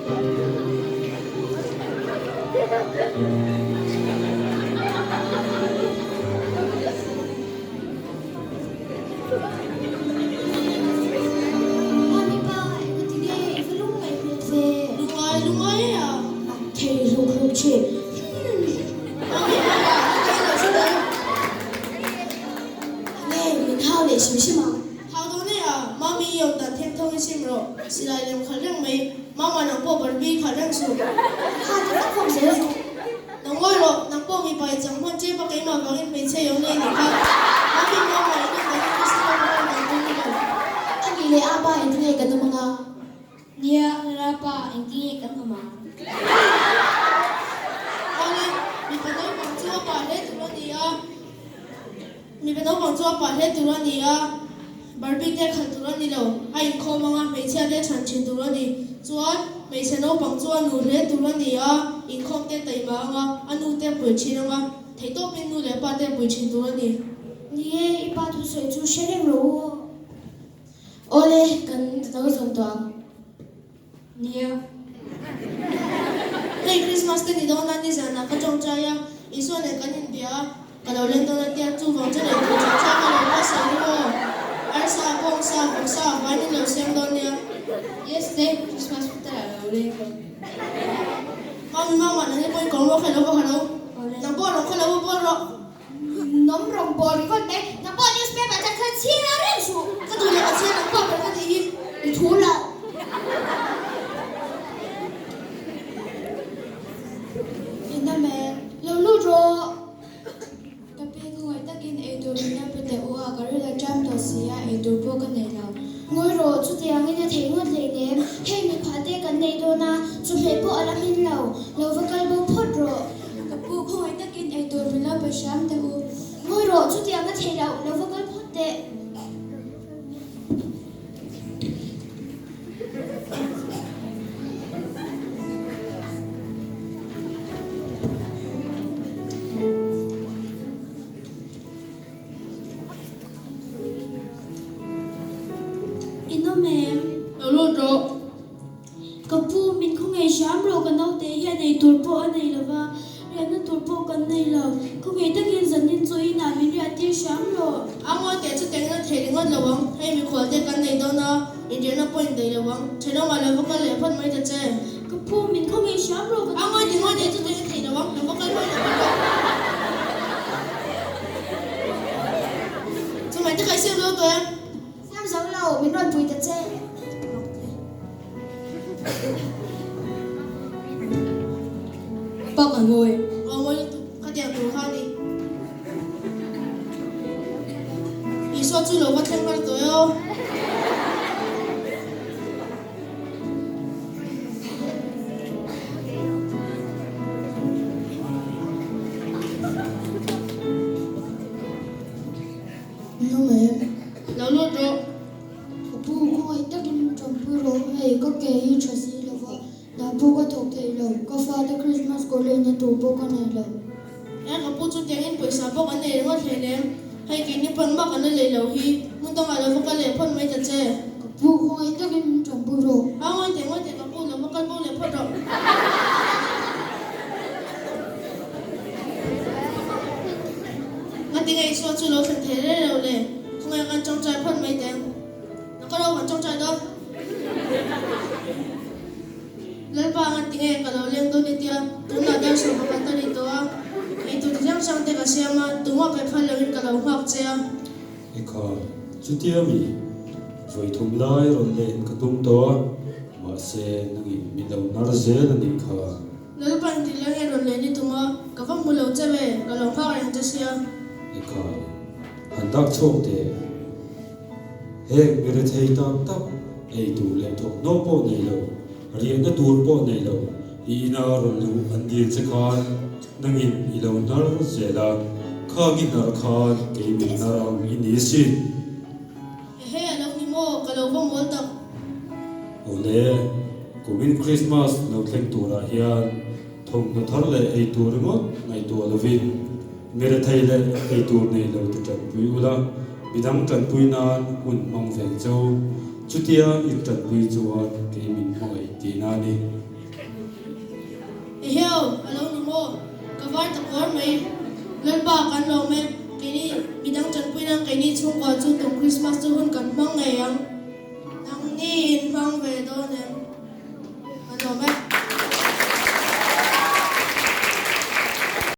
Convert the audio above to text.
Mami pa, engati nge i va lungngaih hmel ve? Lungngai, lungngai e a. A thei hluk hluk thin. Mami pa, a thei lo hre dawn. Enge min hau leh hrim hrim ang? Hau dawn e a, Mami i awm dan theng thawng i sim rawh. Silai lem khalh reng mai. Mama nang pawh Barbie khalh reng suh. Kha ti vak vak zel suh. Nang ngawi rawh, nang pawh mipa i chang hman chep a keimah vangin hmeichhia i awm nei nih kha. Mami mama i nun dangin Christina pawh a dang dawn ni lo. A nih leh a pa engtinge kan awm anga? Nia, Lara pa engtinge kan awm ang? Awle, mipa naupang chu a pa hle tur a ni a. Mipa naupang chu a pa hle tur a ni a, Barbie te khalh tur a ni lo, a inkhawm anga hmeichhia te chhan thin tur a ni. Chuan, hmeichhe naupang chu a nu hle tur a ni a, inkhawm te taima anga a nu te pui thin anga theihtawpin nu leh pa te pui thin tur a ni. Ni e, i pa thusawi chu hre reng rawh u aw. Awle, kan lo zawm tawh ang. Nia. Hei Christmas te ni dawn a, nizanah ka tawngtai a, Isua nen kan inbia a, ka lo leng dawn a tia, chuvang chuan ei tur tha tha ka lo buatsaih ru aw. Arsa, bawngsa, vawksa, vain in lo siam dawn nia. Yes te, Christmas putar a lo leng dawn. Mami mama, nang hi pawhin kawng ruak hi lo va ha lo. Nang pawh rawng kha lo va bawl rawh. Nawm rawng bawl ringawt mai, nang pawh newspaper tak kha chhiar reng suh. Ka duh leh ka chhiar ang pawh ber ka nih hi. I thu lo. Ina me, lo lut rawh. Ka pi khawngaih takin eitur min la pe teh u a, ka ril a ṭam tawh si a, eitur pawh ka nei lo. Ngawi rawh, chutiangin a theih ngawt hleinem. Hei mipa te kan nei dawn a, chawhmeh pawh a la hmin lo. Lo va kal bo phawt rawh. Ka pu, khawngaih takin eitur min lo pe hram teh u. Ngawi rawh, chutiang a theih loh, lo va kal phawt teh. I nawm em? Lo lut rawh. Ka pu, min khawngaih hram rawh, ka naute hian ei tur pawh a nei lo va, riahna tur pawh kan nei lo. Khawngaih takin zanin chu inah min riah tir hram rawh. A ngawi teh chu tengna thei ringawt lo ang, hei mikhual te kan nei dawn a, inriahna pawh in daih lo ang. Thenawmah lo va kal leh phawt mai ta che. Ka pu, min khawngaih hram rawh, ka A ngawi teh ngawi teh chu tengna thei lo ang, lo va kal phawt leh phawt rawh. Chumai te ka i siam zo tawh em? Siam zo lo, min rawn pui ta che. Pak a ngawi. A ngawi lutuk, khatiang tur kha a ni. Isua chu lo va thleng har tawh e aw. Nung em? Lo lut rawh. Ka pu khawngaih takin min tanpui rawh, hei ka ke hi tha si lo va, dah pawh ka thawk thei lo, ka fate Christmas kawr leina tur pawh ka nei lo. E ka pu chu tiangin pawisa pawh kan nei ringawt hle nem, hei keini pawn bak an la lei lo hi, hmun dangah lo va kal leh phawt mai ta che. Ka pu khawngaih takin min tanpui rawh. A ngawi teh ngawi teh ka pu lo va kal bo leh phawt rawh. Ngati nge Isua chu lo thlen thei rei lo le? Khawngaih kan tawngtai phawt mai teh ang. Nang ka lo kan tawngtai dawn. Lalpa ngati nge ka lo leng dawn i tia, tunah dar sawm pakhat a ri tawh a, eitur ti hrang hrang te ka siam a, tumah pe phal loin ka lo nghak che a. Ekhai, chutia mi vawi thum lai rawn len ka tum tawh a, mahse nangin min lo nar zel a nih kha. Lalpa inti leng e rawn len i tum a, ka va hmu lo che ve, ka lo nghak reng che sia. Ekhai, han dak chhuak teh. Heng mi rethei tak tak ei tur leh thawmhnaw pawh nei lo, riahna tur pawh nei lo, i ina rawn luh an dil che khan nangin i lo hnar zel a, khang i hnar khan kei min hnar ang i ni sin. Ehe a lo ni maw, ka lo va mawl tak. Awle, kumin Christmas lo thleng turah hian thawmhnaw thar leh ei tur ringawt ngaihtuah lovin, Mi rethei leh eitur nei lo te tanpui ula, midang tanpui nan hun hmang veng cho. Chutia in tanpui chuan kei min hmangaih tihna a ni. Eheu, a lo ni maw? Ka var ta kuar mai. Lalpa, kan lawm e. Keini, midang tanpui nan keini chhungkua chu tum Krismas chu hun kan hmang ngei ang. Nangni in hmang ve dawn em?